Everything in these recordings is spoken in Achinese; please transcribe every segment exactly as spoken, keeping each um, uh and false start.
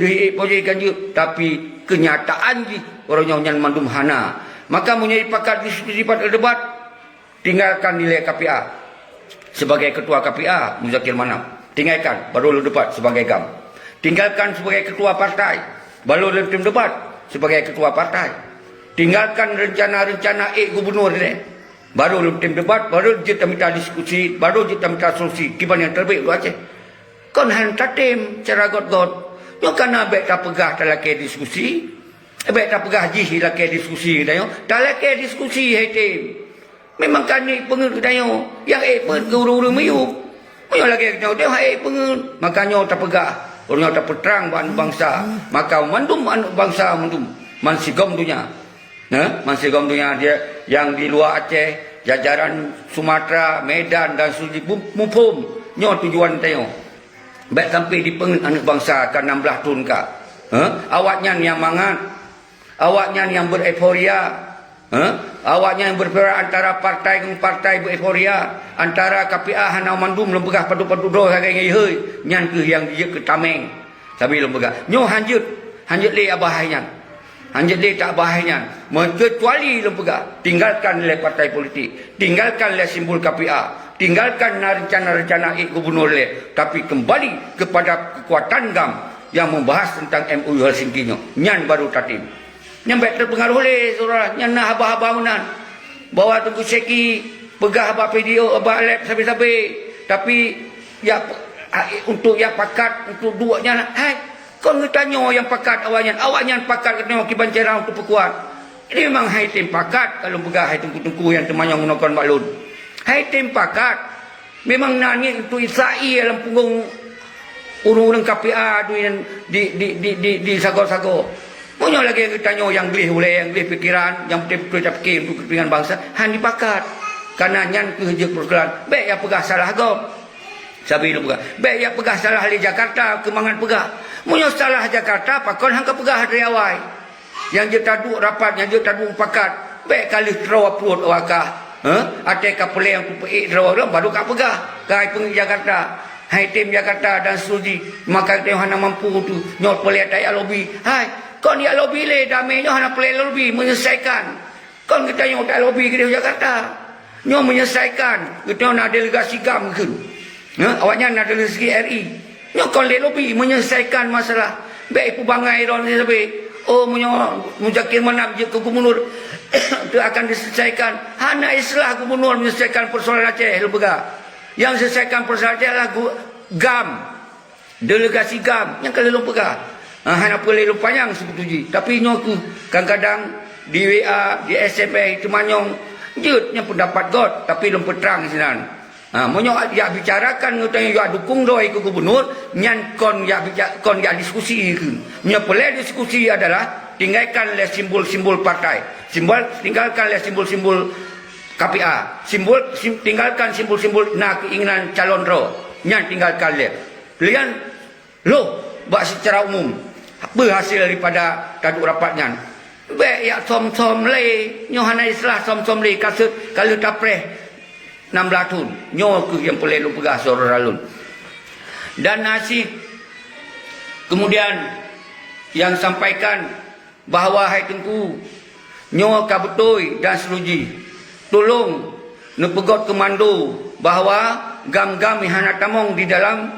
Deuh ék po jih kan jeuet, tapi keunyataan jih uroe nyoe nyan mandum hana. Maka meunyoe jipakat diskusi, jipakat debat, tinggalkan nilai K P A sebagai ketua K P A, Muzakir Manaf. Tinggalkan, baru lôn debat sebagai GAM. Tinggalkan sebagai ketua partai, baru lôn tem debat sebagai ketua partai. Tinggalkan rencana-rencana ék gubunur ilée, baru lôn tem debat, baru jeuet tamita diskusi, baru jeuet tamita solusi kiban nyang terbaik untuk Aceh. Kon han tatem cara got-got. Nyoe kana bék tapeugah talakée diskusi. Bék tapeugah jih lakée diskusi geutanyoe. Talakée diskusi hai tem. Memang ka ék peungeut geutanyoe. Nyang ék peuet keu ureuëng-ureuëng miyueb. Meunyoe lagée geutanyoe, han ék peungeut. Maka nyoe tapeugah, ureuëng nyoe tapeutrang bak aneuk bansa. Maka mandum aneuk bansa mandum, man sigom donya. Nah, man sigom donya dia nyang di luwa Aceh, jajaran Sumatera, Medan dan seterusnya, muphom nyoe tujuan tanyoe. Bék sampai dipeungeut aneuk bansa ka nam blaih thon ka. Hah? Awaknyan nyang mangat, awaknyan nyang bereuforia. Hah? Awaknyan bereuforia antara partai ngon partai bereuforia, antara K P A hana mandum lôn peugah padub-padub droe sagai ngon ihôi, nyan kheueh nyang jeuet keu tameng. Sabe lôn peugah, nyoe hanjeuet, hanjeuet lé abah hai nyan. Hanjeuet lé tak abah hai nyan. Meukecuali lôn peugah, tinggalkan lé partai politik, tinggalkan lé simbol K P A, tinggalkan na rencana-rencana ék gubunur lé, tapi kembali kepada kekuatan GAM yang membahas tentang M O U Helsinki nyoe. Nyan baru tatem. Nyan bék teupeungaroh lé syedara, nyan na haba-haba meunan. Bahwa Teungku Syeki peugah bak video, bak live sabe-sabe, tapi ya, untuk ya pakat, untuk duek nyan, hai, kon geutanyoe nyang pakat awaknyan, awaknyan pakat geutanyoe kiban cara untuk peukuat. Jadi memang hai tem pakat, kalau peugah hai teungku-teungku nyang teumanyong ngon kon bak lôn. Hai tem pakat. Memang na niet untuk Israel lam punggong ureuëng-ureuëng K P A di, di, di, di, di, di sagoe-sagoe. Meunyoe lagée geutanyoe nyang gleh ulée, nyang gleh pikeran, nyang beutôi-beutôi tapike untuk keupeuntengan bansa, han jipakat. Karena nyan kheueh jeuet peusoalan. Bék ya peugah salah gob. Sabe lôn peugah. Bék ya peugah salah lé Jakarta, keumangat peugah. Meunyoe salah Jakarta, pakon han ka peugah dari awai. Nyang jeuet taduek rapat, nyang jeuet taduek mupakat, bék ka lheueh troe pruet awakah. Heh? Até ka peureulée nyang teupeuék droe lom, baru ka peugah. Ka hai peungeut Jakarta, hai tem Jakarta dan seterusnya, maka geutanyoe hana mampu tu. Nyoe peureulée tajak lobi. Hai, kon jak lobi lé, damé nyoe hana peureulée lobi, menyelesaikan. Kon geutanyoe tajak lobi keudéh Jakarta. Nyoe menyelesaikan, geutanyoe na delegasi GAM kheun. Nyoe, awaknyan na delegasi R I. Nyoe kon lé lobi menyelesaikan masalah. Bék peubangai droe sabe. Oh, meunyoe Muzakir Manaf jeuet keu gubunur, teu akan diselesaikan. Hana istilah gubunur menyelesaikan persoalan Aceh, lôn peugah. Yang selesaikan persoalan Aceh adalah gu-, GAM. Delegasi GAM nyang ka lheueh lôn peugah. Ha, hana peureulée lôn panyang sibeutôi jih. Tapi nyoe kheueh kadang-kadang di W A, di S M S, teumanyong jeuet nyang peundapat got, tapi lôn peutrang sinan. Ha, meunyoe jak bicarakan ngon tanyoe jak dukung droe keu gubunur, nyan kon jak bica-, kon jak diskusi kheun. Meunyoe peureulée diskusi adalah tinggalkan lé simbol-simbol partai. Simbol, tinggalkan lé simbol-simbol K P A. Simbol, sim-, tinggalkan simbol-simbol na keinginan calon droe. Nyan tinggalkan lé. Lian loh bak secara umum, peue hasé daripada taduek rapat nyan? Bék jak som-som lé, nyoe hana istilah som-som lé, ka seuet ka lheueh tapreh nam blaih thon. Nyoe kheueh nyang peureulée lôn peugah syedara lôn. Dan na cit keumudian nyang sampaikan bahwa hai Teungku, nyoe ka beutôi dan seuleuji. Tulông neupeugot keumando bahwa GAM-GAM nyang hana tamong di dalam,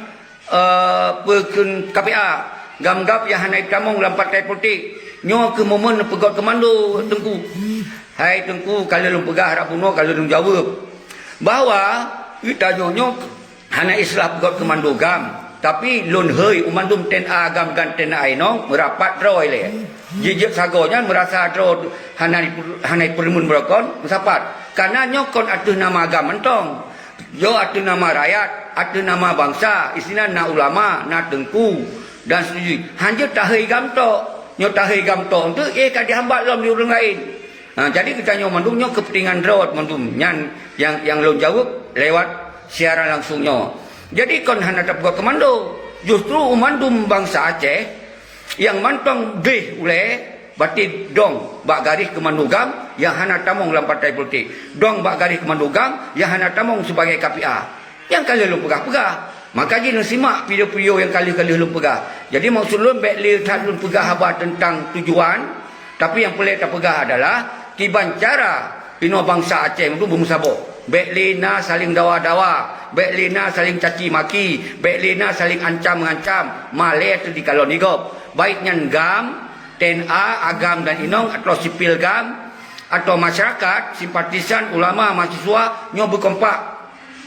eh, peukheun K P A, GAM-GAM nyang hana tamong lam partai politik. Nyoe kheueh momen neupeugot keumando, Teungku. Hai Teungku, ka lheueh lôn peugah rab bunoe, ka lheueh lôn jaweueb bahwa geutanyoe nyoe hana istilah peugot keumando GAM, tapi lôn hôi u mandum T N A GAM dan T N A inong meurapat droe lé. Jijeuet sagoe nyan meurasa droe hana, hana peurumun beurokon meusapat. Karena nyoe kon ateueh nama GAM mantong. Nyoe ateueh nama rakyat, ateueh nama bansa, isinan na ulama, na teungku, dan seterusnya. Hanjeuet tahôi GAM tok. Nyoe tahôi GAM tok tu, eh, ka dihambat lom di ureuëng laén. Ha, jadi geutanyoe mandum nyoe keupeuntengan droe mandum. Nyan nyang, nyang lôn jaweueb lewat siaran langsung nyoe. Jadi kon hana tapeugot keumando. Justru u mandum bansa Aceh nyang mantong gleh ulée, berarti dong bak garéh keumando GAM nyang hana tamong lam partai politik. Dong bak garéh keumando GAM nyang hana tamong sibagai K P A. Nyang ka lheueh lôn peugah-peugah. Maka jih neusimak video-video nyang ka lheueh-ka lheueh lôn peugah. Jadi maksud lôn bék lé that lôn peugah haba teuntang tujuan, tapi nyang peureulée tapeugah adalah kiban cara inoe bansa Aceh mandum beumeusaboh. Bék lé na saléng dawa-dawa, bék lé na saléng caci maki, bék lé na saléng ancam-mengancam, malée teuh dikalon di gob. Baik nyan GAM, TNA, AGAM dan inong, atau sipil GAM, atau masyarakat, simpatisan, ulama, mahasiswa, nyoe beukompak.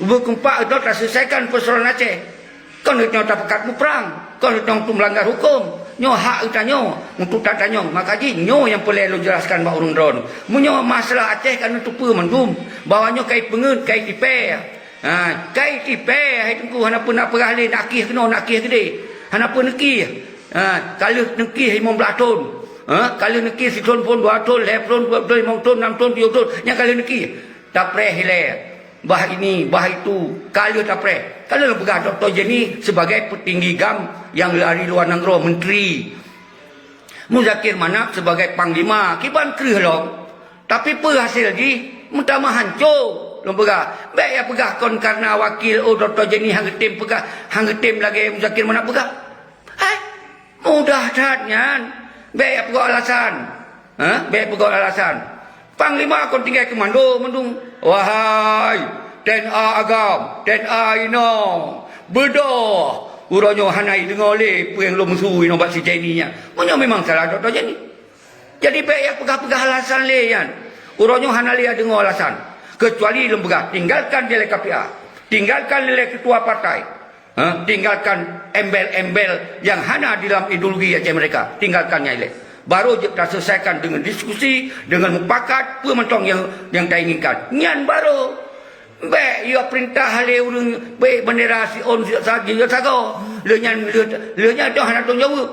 Beukompak untuk taselesaikan persoalan Aceh. Kon geutanyoe tapeugah muprang, kon geutanyoe untuk melanggar hukum. Nyoe hak geutanyoe untuk tatanyong. Maka jih nyoe nyang peureulée lôn jelaskan bak ureuëng droeneuh. Meunyoe masalah Aceh ka neuteupeue mandum, bahwa nyoe ka ipeungeuet, ka itipée. Ha, ka itipée, hai Teungku, hana peue nak peugah lé, nak kieh keunoe, nak kieh keudeh. Hana peue neukieh. Ha, ka lheueh neukieh limong blaih thon. Ha, ka lheueh neukieh sithon phon, dua thon, lhée thon, dua thon, limong thon, nam thon, tujoh thon. Nyang ka lheueh neukieh. Tapreh ilée, bah ini, bah itu, ka lheueh tapreh. Ka lheueh peugah Doktor Jenny sebagai petinggi GAM nyang dari luar nanggroe, menteri. Muzakir Manaf sebagai panglima, kiban kreueh lom. Tapi peue hasil jih? Meutamah hanco, lôn peugah. Bék ya peugah kon karena wakil, oh, Doktor Jenny han geutem peugah, han geutem lagée Muzakir Manaf peugah. Hai, mudah that nyan. Bék ya peugot alasan. Ha? Bék peugot alasan. Panglima kon tinggai keumando mandum. Wahai TNA AGAM, TNA inong, beudôh! Uroe nyoe hana ideungoe lé peue nyang lôn meusu inoe bak si Jenny nyan. Meunyoe memang salah Doktor Jenny. Jadi bék ya peugah-peugah alasan lé nyan. Uroe nyoe hana lé ideungoe alasan. Kecuali lôn peugah, tinggalkan dilée K P A. Tinggalkan dilée ketua partai. Ha, tinggalkan embel-embel yang hana di dalam ideologi Aceh Merdeka. Tinggalkan nyan ilée. Baru jeuet taselesaikan dengan diskusi, dengan mupakat, peue mantong yang, yang tainginkan. Nyan baru. Bék yue perintah lé ureuëng beuék bendera si on si sa-, si sagoe. Lheueh nyan, lheueh, lheueh nyan toh hana tanggung jaweueb.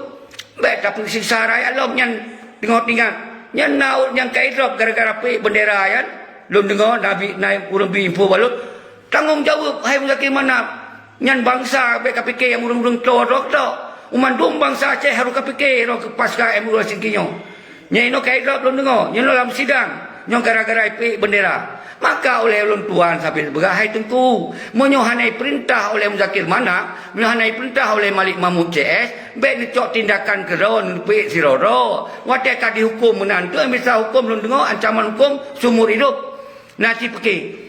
Bék tapeusiksa rakyat lom nyan teungoh tinggai. Nyan na ureuëng nyang ka idrop gara-gara peuék bendera nyan. Lôn deungoe nabi, na ureuëng bi info bak lôn. Tanggong jaweueb, hai Muzakir Manaf. Nyan bansa bék kapike nyang ureuëng-ureuëng toe droe keudroe. Mandum bansa Aceh harôh kapike droe keu pasca M U L singkinyoe. Nyan inoe ka idrop lôn deungoe, nyan lôn lam sidang. Nyoe gara-gara ipeuék bendera. Maka ulée lôn tuan sabe peugah, hai Teungku, meunyoe hana ipeurintah ulée Muzakir Manaf, meunyoe hana ipeurintah ulée Malik Mahmud C S, bék neucok tindakan keudroe neupeuék sidroe-droe. Watée ka dihuköm meunan, teuma bisa huköm lôn deungoe ancaman huköm seumur idop. Na cit pike.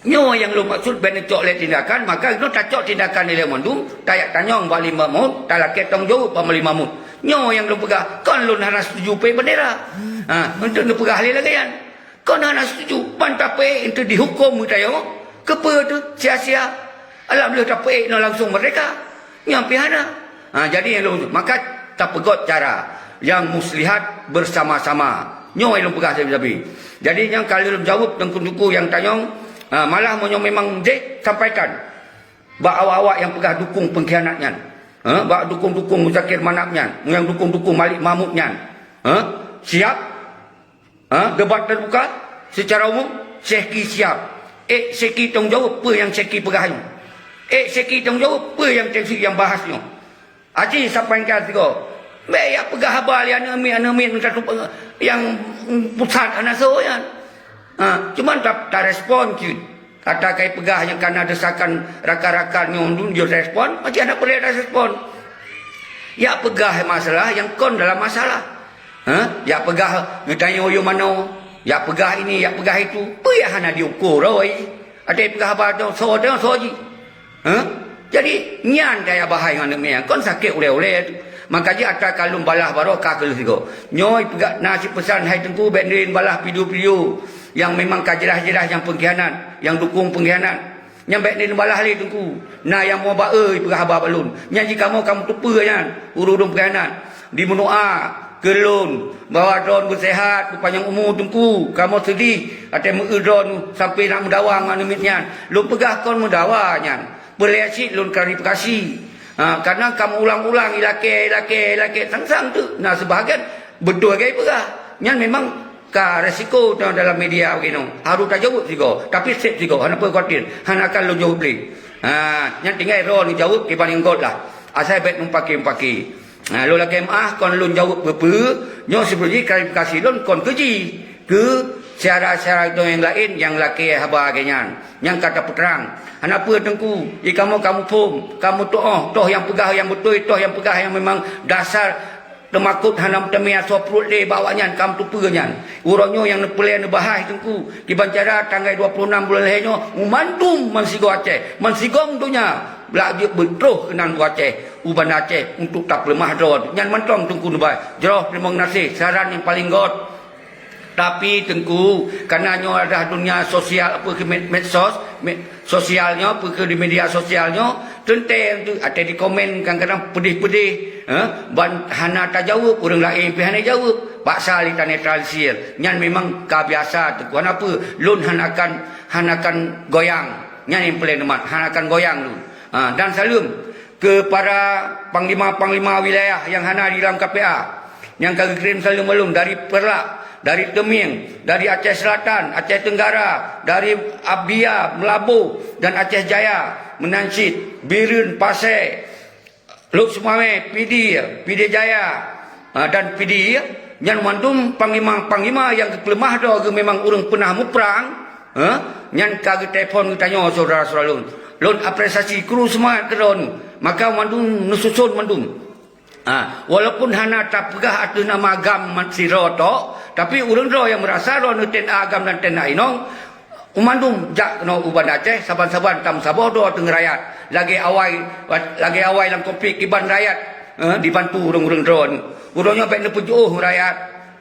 Nyoe nyang lôn maksud bék neucok lé tindakan, maka keunoe tacok tindakan ilée mandum, tajak tanyong bak Malik Mahmud, talakée tanggung jaweueb bak Malik Mahmud. Nyoe nyang lôn peugah, kon lôn hana setuju peuék bendera. Ha, untuk neupeugah lé lagée nyan. Kon hana setuju, ban tapeuék untuk dihuköm meutanyoe, keupeue teuh sia-sia. Alam lheueh tapeuék nyoe langsung merdeka. Nyan pih hana. Ha, jadi nyang lôn, maka tapeugot cara nyang muslihat bersama-sama. Nyoe nyang lôn peugah sabe-sabe. Jadi nyang ka lheueh lôn jaweueb teungku-teungku nyang tanyong, ha, malah meunyoe memang jih sampaikan bak awak-awak nyang peugah dukung pengkhianat nyan. Ha, bak dukung-dukung Muzakir Manaf nyan, nyang dukung-dukung Malik Mahmud nyan. Ha, siap? Ha, debat terbuka secara umum, Syehki siap. Ék Syehki tanggung jaweueb peue nyang Syehki peugah nyoe. Ék Syehki tanggung jaweueb peue nyang Syehki nyang bahas nyoe. Aci sampaikan sigoe. Bék ya peugah haba lé aneuk miet, aneuk miet nyang pusat hana soe nyan. Ha, cuman ta-, tarespon cit. Ata kai peugah nyang kana desakan rakan-rakan nyoe dun jeuet respon, aci hana peureulée tarespon. Ya peugah masalah nyang kon dalam masalah. Ha? Ya peugah geutanyoe yue manoe, ya peugah ini, ya peugah itu. Peue nyang hana diukur, oi? Até peugah haba nyoe soe, nyoe soe jih. Ha? Jadi, nyan daya bahai ngon aneuk miet, kon sakét ulée-ulée tu. Maka jih ata ka lôn balah baroe ka keu lheueh sigoe. Nyoe peugah na cit peusan hai Teungku bék neurin balah video-video nyang memang ka jeulaih-jeulaih nyang pengkhianat, nyang dukung pengkhianat. Nyan bék neurin balah lé Teungku. Na nyang mo ba-e peugah haba bak lôn. Nyan jih kamoe ka meuteupeue nyan, ureuëng-ureuëng pengkhianat. Di meudoa keu lôn, bahwa droen beuseuhat, beupanyang umu Teungku. Kamoe seudeh, até meu-eu droen sampai nak meudawa ngon aneuk miet nyan. Lôn peugah kon meudawa nyan. Peureulée cit lôn klarifikasi. Ha, kadang ka meuulang-ulang ilakée, ilakée, ilakée, sang-sang teuk. Na seubahagian beutôi lagée peugah. Nyan memang ka resiko dalam media beginoe. Harôh tajaweueb sigoe, tapi sép sigoe, hana peue khawatir, hana akan lôn jaweueb lé. Ha, nyan tinggai droe neujaweueb kiban nyang göt lah. Asai bék mupaki-mupaki. Ha, lôn lakée meuáh kon lôn jaweueb peue-peue, nyoe sibeujih klarifikasi lôn kon keu jih. Keu syedara-syedara droe nyang laén nyang lakée haba lagée nyan, nyang ka tapeutrang. Hana peue Teungku, i kamoe ka muphom, ka meutuoh, toh nyang peugah nyang beutôi, toh nyang peugah nyang memang dasar teumakot hana meuteumé asoe pruet lé bak awaknyan, ka meutupeue nyan. Uroe nyoe nyang neupeulée neubahas Teungku, kiban cara tanggai dua ploh nam buleuen lhée nyoe, mandum mansigom Aceh, mansigom donya, bak jeuet beutroh keunan u Aceh, u Banda Aceh untuk tapeuleumah droe. Nyan mantong Teungku neubai. Jroh teurimong gaséh, saran nyang paleng göt. Tapi Teungku, kareuna nyoe adalah dunia sosial, apa keu med-, medsos, med-, sosial nyoe, apa keu di media sosial nyoe, teuntée tu, até di komen kadang-kadang pedih-pedih, eh, ban hana tajaweueb, ureuëng laén pih hana jaweueb, paksa lé tanetralisir. Nyan memang ka biasa Teungku. Hana peue, lôn hana akan, hana akan goyang. Nyan nyang paleng neumat, hana akan goyang lôn. Ha, dan saleuem keu para panglima-panglima wilayah nyang hana di lam K P A, nyang ka geukirém saleuem bak lôn dari Peureulak, dari Teumieng, dari Aceh Selatan, Aceh Tenggara, dari Abdia, Meulaboh, dan Aceh Jaya, meunan cit Bireuen, Pasé, Lhokseumawe, Pidie, Pidie Jaya, ha, dan Pidie, nyan mandum panglima-panglima nyang geupeuleumah droe geuh memang ureuëng peunah muprang, ha, nyan ka geutelepon geutanyoe syedara-syedara lôn. Lôn apresiasi kru seumangat keudroe nyoe. Maka mandum neususon mandum. Ha, walaupun hana tapeugah ateueh nama GAM man sidroe tok, tapi ureuëng droe nyang meurasa droe nyoe T N A GAM dan T N A inong, mandum jak keunoe u Banda Aceh, saban-saban tameusaboh droe teungeurayat. Lagée awai, lagée awai lam konflik kiban rakyat, eh, dibantu ureuëng-ureuëng droe nyoe. Uroe nyoe bék neupeujiôh ngon rakyat.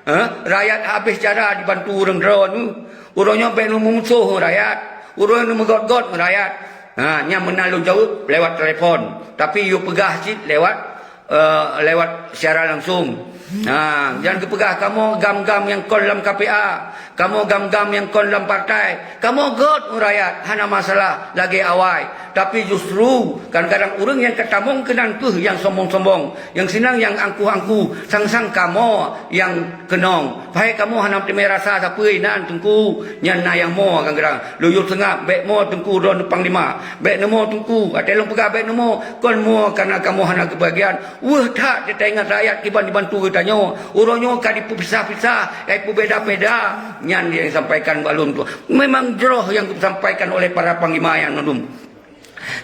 Eh, rakyat habéh cara dibantu ureuëng droe nyoe. Uroe nyoe bék neumeusoh ngon rakyat. Uroe nyoe neumeugot-got ngon rakyat. Ha, nyan meunan lôn jaweueb lewat telepon. Tapi yue peugah cit lewat, eh, lewat siaran langsung. Ha, jan geupeugah kamoe GAM-GAM nyang kon lam K P A, kamoe GAM-GAM nyang kon lam partai, kamoe göt ngon rakyat, hana masalah lagée awai. Tapi justru kadang-kadang ureuëng nyang ka tamong keunan kheueh nyang sombong-sombong, nyang sinan nyang angkuh-angkuh, sang-sang kamoe nyang keunong. Padahai kamoe hana meuteumé rasa sapeue inan Teungku, nyan na nyang mo kadang-kadang. Lôn yue seungab, bék mo Teungku droeneuh panglima, bék neumo Teungku, até lôn peugah bék neumo, kon mo kareuna kamoe hana keubagian. Weueh that teuingat rakyat kiban dibantu geutanyoe. Uroe nyoe ka dipeupisah-pisah, ka dipeubeda-beda. Nyan nyang sampaikan bak lôn tu. Memang jroh nyang geusampaikan oleh para panglima nyan mandum.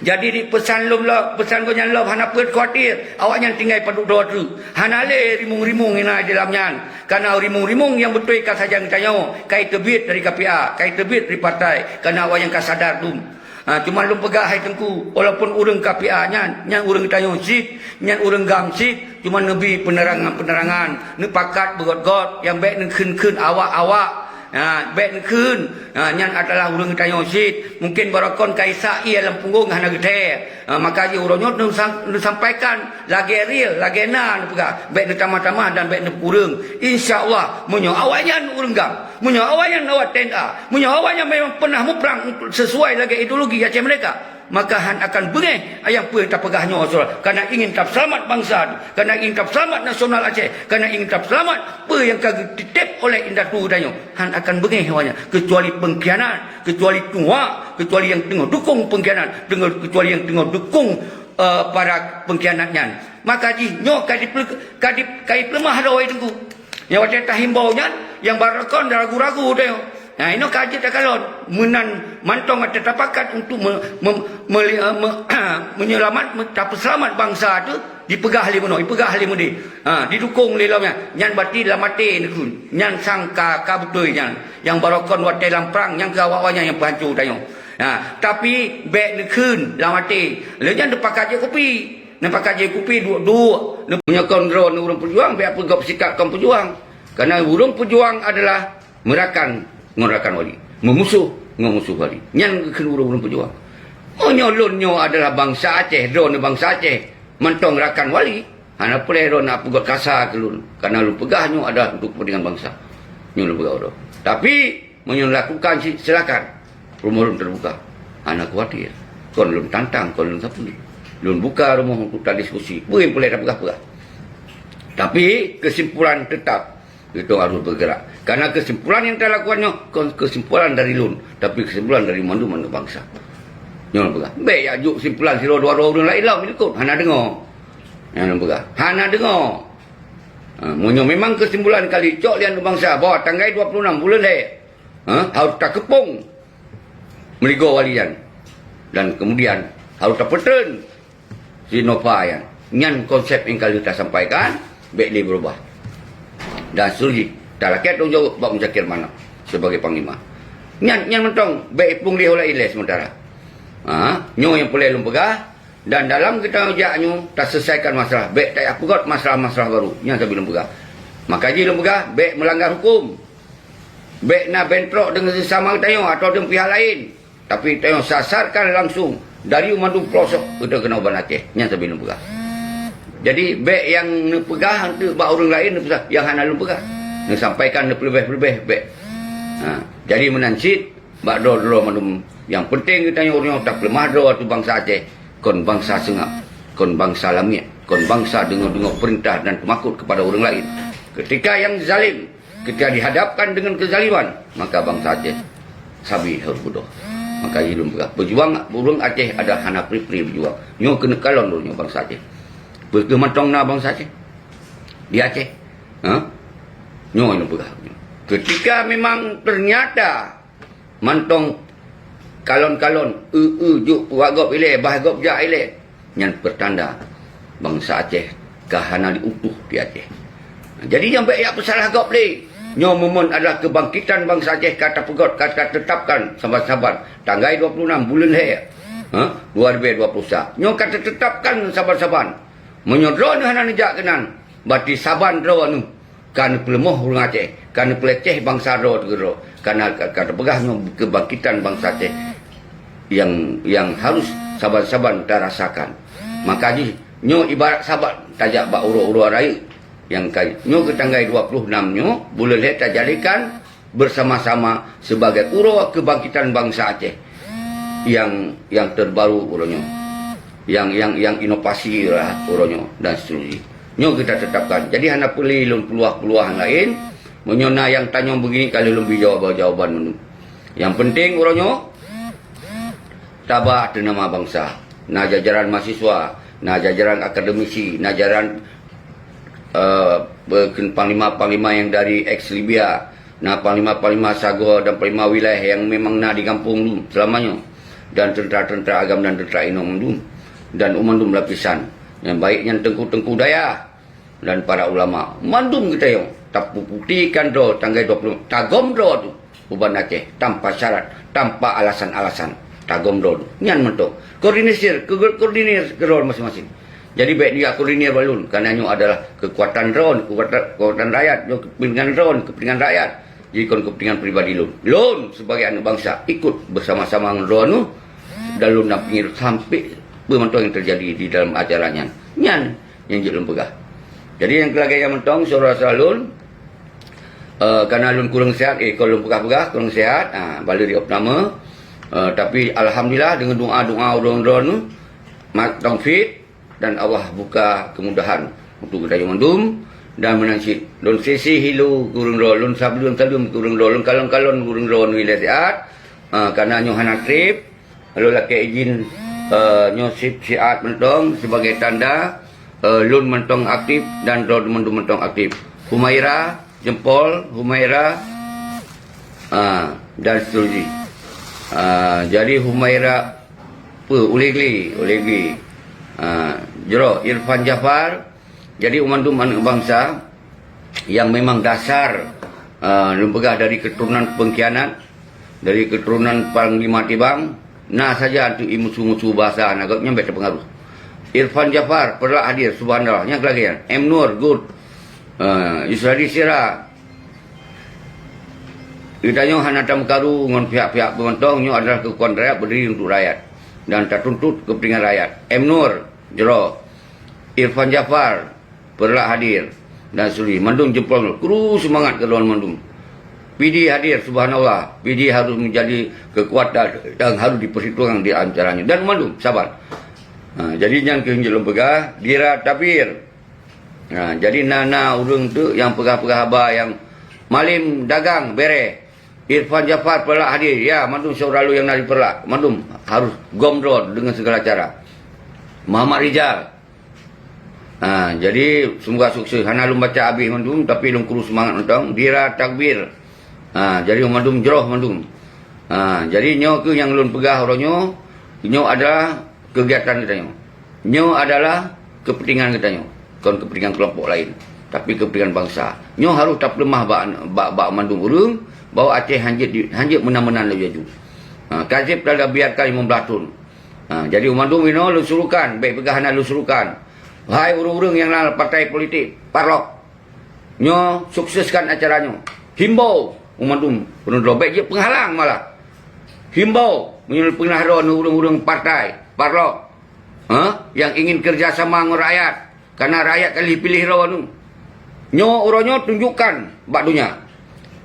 Jadi di peusan lom lo-, peusan gobnyan lom hana peuet khawatir. Awaknyan tinggai padub droe treuk. Hana lé rimong-rimong inan di lam nyan. Kareuna rimong-rimong nyang beutôi ka sajan geutanyoe, ka iteubiet dari K P A, ka iteubiet dari partai. Kareuna awaknyan ka sadar dum. Ha, cuma lôn peugah hai Teungku, walaupun ureuëng K P A nyan, nyan ureuëng geutanyoe cit, nyan ureuëng GAM cit, cuma neubi peunerangan-peunerangan, neupakat beugot-got, nyang bék neukheun-kheun awak-awak. Ha, bék neukheun. Ha, nyan adalah ureuëng geutanyoe cit. Mungken baroekon ka isak ié lam punggong hana geuthée. Ha, maka jih uroe nyoe neusam-, neusampaikan lagée real, lagée na neupeugah. Bék neutamah-tamah dan bék neupeureueng. Insya Allah, meunyoe awaknyan ureuëng GAM, meunyoe awaknyan awak T N A, meunyoe awaknyan memang peunah muprang untuk sesuai lagée ideologi Aceh Merdeka, maka han akan beungéh ayang peue tapeugah nyoe, Saudara. Karena ingin tapeuselamat bansa tu, karena ingin tapeuselamat nasional Aceh, karena ingin tapeuselamat peue nyang ka geutitép oleh indatu tanyoe, han akan beungéh awaknyan, kecuali pengkhianat, kecuali tuha, kecuali nyang teungoh dukung pengkhianat, teungoh, kecuali nyang teungoh dukung, eh, para pengkhianat nyan. Maka jih nyoe ka dipeule-, ka di-, ka dipeuleumah droe Teungku. Nyang watée tahimbau nyan, nyang baroekon ragu-ragu tanyoe. Nah, inoe ka jeuet takalon. Meunan mantong ata tapakat untuk me-, me-, meli-, eh, me-, menyelamat, me-, tapeuseulamat bansa tu dipeugah lé meunoe, dipeugah lé meudeh. Ha, didukung lé lom nyan. Nyan berarti lam até neukheun. Nyan sang ka, ka beutôi nyan. Nyang baroekon watée lam prang, nyang keu awak-awak nyan nyang peuhanco tanyoe. Ha, tapi bék neukheun lam até. Lé nyan teupakat jép kupi. Neupakat jép kupi duek-duek. Meunyoe kon droe ureuëng peujuang, bék peugop sikap kon peujuang. Karena ureuëng peujuang adalah meurakan ngon rakan wali, meumusoh ngon musoh wali. Nyan geukheun ureuëng-ureuëng peujuang. Meunyoe lôn nyoe adalah bansa Aceh, droeneuh bansa Aceh, mantong rakan wali, hana peureulée droeneuh peugah kasa keu lôn, karena lôn peugah nyoe adalah untuk kepentingan bansa. Nyoe lôn peugah droe. Tapi meunyoe lakukan cit, silakan. Rumoh lôn teubuka. Hana khawatir. Kon lôn tantang, kon lôn sapeue. Lôn buka rumoh untuk tadiskusi. Peue nyang peureulée tapeugah-peugah. Tapi kesimpulan tetap Geutanyoe harôh beugerak. Karena kesimpulan nyang talakukan nyoe kon kesimpulan dari lôn, tapi kesimpulan dari mandum aneuk bansa. Nyoe lôn peugah. Bék jak jok kesimpulan sidroe dua droe ureuëng laén lom likot. Hana deungoe. Nyoe lôn peugah. Hana deungoe. Ha, meunyoe memang keusimpulan ka jicok lé aneuk bansa bahwa tanggai dua puluh enam buleuen lhèe, ha, harôh takeupông meuligoe wali nyan. Dan kemudian harôh tapeutreun si Nova nyan. Nyan konsep nyang ka lheueh tasampaikan, bèk lé beurubah. Dan seterusnya, talakèe tanggung jaweueb bak Muzakir Manaf sebagai panglima. Nyan, nyan mantong, bèk iplueng lé ho laén lé sementara. Ha, nyoe nyang peureulèe lôn peugah, dan dalam geutanyoe jak nyoe, taseulesaikan masalah. Bèk tajak peugöt masalah-masalah barô. Nyan sabe lôn peugah. Maka jih lôn peugah, bèk meulanggar hukôm. Bèk na bentrok deungon sesama geutanyoe atawa deungon pihak laén. Tapi tanyoe sasarkan langsung dari mandum pelosok geutanyoe keunoe ban Aceh. Nyan sabe lôn peugah. Jadi, bèk nyang neupeugah eunteuk bak ureueng laén neupeugah, nyang hana lôn peugah. Neusampaikan neupeuleubeh-peuleubeh, bèk. Ha, jadi meunan cit, bak droe-droe mandum, nyang peunteng geutanyoe uroe nyoe tapeuleumah droe ateueh bansa Aceh, kon bansa seungab, kon bansa lamiet, kon bansa deungoe-deungoe peurintah dan teumakot keupada ureueng laén. Keutika nyang zalim, keutika dihadapkan deungon keuzaliman, maka bansa Aceh sabe harôh beudôh. Maka jih lôn peugah, peujuang ureueng Aceh adalah hana pri-pri peujuang. Nyoe keuneuk kalon droe nyoe bansa Aceh. Peu kheueh mantong na bansa Aceh di Aceh? Ha? Nyoe lôn peugah. Keutika memang teunyata mantong kalon-kalon, eu-eu jok bak gob ilèe, bah gob jak ilèe, nyan peutanda bansa Aceh ka hana jiutuh di Aceh. Jadi, nyan bèk jak peusalah gob lé. Nyoe momen adalah keubangkitan bansa Aceh ka tapeugöt, ka tateutapkan saban-saban tanggai dua puluh enam buleuen lhèe, ha, dua ribèe dua puluh sa. Nyoe ka tateutapkan saban-saban. Meunyoe droeneuh hana neujak keunan, berarti saban droeneuh ka neupeuleumah ureueng Aceh, ka neupeuleceh bansa droe teuh keudroe, ka na, ka, ka teupeugah nyoe keubangkitan bansa Aceh nyang, nyang harus saban-saban tarasakan. Maka jih, nyoe ibarat saban tajak bak uroe-uroe rayeuk nyang ka, nyoe keu tanggai dua puluh enam nyoe, buleuen lhèe tajadikan bersama-sama sebagai uroe keubangkitan bansa Aceh nyang, nyang terbaru uroe nyoe, nyang, nyang, nyang inovasi lah uroe nyoe dan seterusnya. Nyoe kita tetapkan. Jadi hana peuli lôn peuluah-peuluah nyang laén. Meunyoe na nyang tanyong begini, ka lheueh lôn bri jawaban-jawaban mandum. Nyang penting uroe nyoe, tabah ateueh nama bansa. Na jajaran mahasiswa, na jajaran akademisi, na jajaran, eh, panglima-panglima nyang dari eks Libya, na panglima-panglima sagoe dan panglima wilayah nyang memang na di gampông dum seulama nyoe, dan teuntara-teuntara agam dan teuntara inong mandum, dan u mandum lapisan, nyang baik nyan teungku-teungku dayah dan para ulama. Mandum geutanyoe tapuputikan droe tanggai dua puluh, tagom droe tu u Banda Aceh tanpa syarat, tanpa alasan-alasan. Tagom droe tu. Nyan mantong. Koordinir, ke-, koordinir keudroe masing-masing. Jadi, bèk neujak koordinir bak lôn, karena nyoe adalah kekuatan droe, kekuatan, kekuatan rakyat, nyoe kepentingan droe, kepentingan rakyat. Jadi, kon kepentingan pribadi lôn. Lôn sebagai aneuk bansa ikut bersama-sama ngon droeneuh dan lôn dampingi sampai peue mantong nyang terjadi di dalam acara nyan. Nyan nyang jeuet lôn peugah. Jadi, nyang keu lagèe nyan mantong, syedara-syedara lôn, eh, karena lôn kureueng sehat, eh, kon lôn peugah-peugah, kureueng sehat, ah, bala di opname. Eh, tapi alhamdulillah, deungon doa-doa ureueng droeneuh, mat taufik, dan Allah buka kemudahan untuk geutanyoe mandum. Dan meunan cit lôn sisi hilu keu ureueng droe, lôn sablon-sablon keu ureueng droe, lôn kalon-kalon keu ureueng droe nyoe ilèe siat. Ah, karena nyoe hana trép, lôn lakèe izin, eh, nyoe sip siat mantong sebagai tanda, eh, lôn mantong aktif dan droe mandum mantong aktif. Humaira, jempol, Humaira, ah, dan seterusnya. Ah, jadi Humaira, Peue, Ulegli, Ulegli. Ha, jroh, Irfan Jafar. Jadi, mandum aneuk bansa nyang memang dasar, ha, lôn peugah dari keturunan pengkhianat, dari keturunan panglima tibang, na saja antu imusu-musu bahasa na gobnyan bèk teupeungaruh. Irfan Jafar, Peurlak hadir, subhanallah, nyang keulagèe nyan. M Nur, good. Ha, Yusradi Sira, Geutanyoe hana tameukaru ngon pihak-pihak peue mantong, nyoe adalah keukuatan rakyat, berdiri untuk rakyat dan tatuntut kepentingan rakyat. M Nur, jroh. Irfan Jafar, Peurlak hadir, dan seterusnya. Mandum jempol, kru seumangat keu droe mandum. P D hadir, subhanallah. P D harus menjadi kekuatan dan harus diperhitungkan di antaranya. Dan mandum, saban. Ha, jadi nyan keuh jeuet lôn peugah, Dira Tabir. Ha, jadi na, na ureueng tu nyang peugah-peugah haba nyang malem dagang bèrèh. Irfan Jafar Peurlak hadir. Ya, mandum syedara lôn nyang na di Peurlak. Mandum harus gom droe deungon segala cara. Muhammad Rizal. Ha, jadi, semoga sukses. Hana lôn baca abéh mandum, tapi lôn kuru seumangat mantong. Dira takbir. Ha, jadi, mandum jroh mandum. Ha, jadi, nyoe keuh nyang lôn peugah uroe nyoe. Nyoe adalah kegiatan geutanyoe. Nyoe adalah kepentingan geutanyoe, kon kepentingan kelompok laén, tapi kepentingan bansa. Nyoe harôh tapeuleumah bak, bak, bak mandum ureuëng bahwa Aceh hanjeuet di, hanjeuet meunan-meunan laju. Ha, ka jeuet dah biarkan lima belas thon. Ha, jadi mandum inoe lôn suruhkan, bék peugah hana lôn suruhkan. Wahai ureuëng-ureuëng nyang na partai politik, parlok. Nyoe sukseskan acara nyoe. Himbau mandum, penuh drobek je penghalang malah. Himbau, meunyoe peunah droe ureuëng-ureuëng partai, parlok, ha, yang ingin kerja sama ngon rakyat, karena rakyat ka lheueh piléh droe nu. Nyoe uroe nyoe tunjukkan bak donya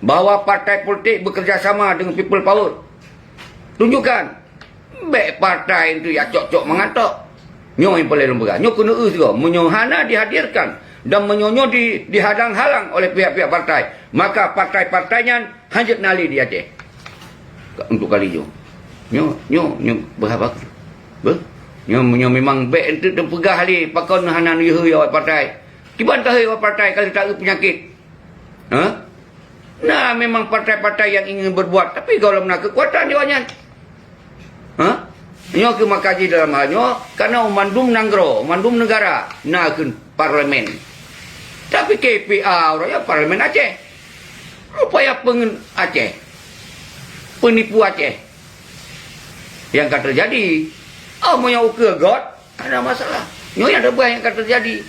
bahwa partai politik bekerja sama dengan people power. Tunjukkan. Bék partai tu ya cok-cok mangat tok. Nyoe yang paling lôn peugah. Nyoe keuneuk eu sigoe. Meunyoe hana dihadirkan dan meunyoe nyoe di, dihadang-halang oleh pihak-pihak partai, maka partai-partai nyan hanjeuet na lé di Aceh. Untuk kali nyoe. Nyoe, nyoe, nyoe beuhaba. Beuh? Nyoe, nyoe memang bék enteuk teupeugah lé pakon hana neuyue awak partai. Kiban tahe awak partai kalau tak eu penyakit. Ha? Nah, memang partai-partai yang ingin berbuat, tapi kalau na kekuatan di awak nyan. Ha? Nyoe keuh maka jih dalam hal nyoe, karena mandum nanggroe, mandum negara na keuh parlemen. Tapi K P A uroe nyoe parlemen Aceh. Rupaya pengen Aceh. Penipu Aceh. Yang ka terjadi. Oh, meunyoe ukeue got, ada masalah. Nyoe yang terbuat yang ka terjadi.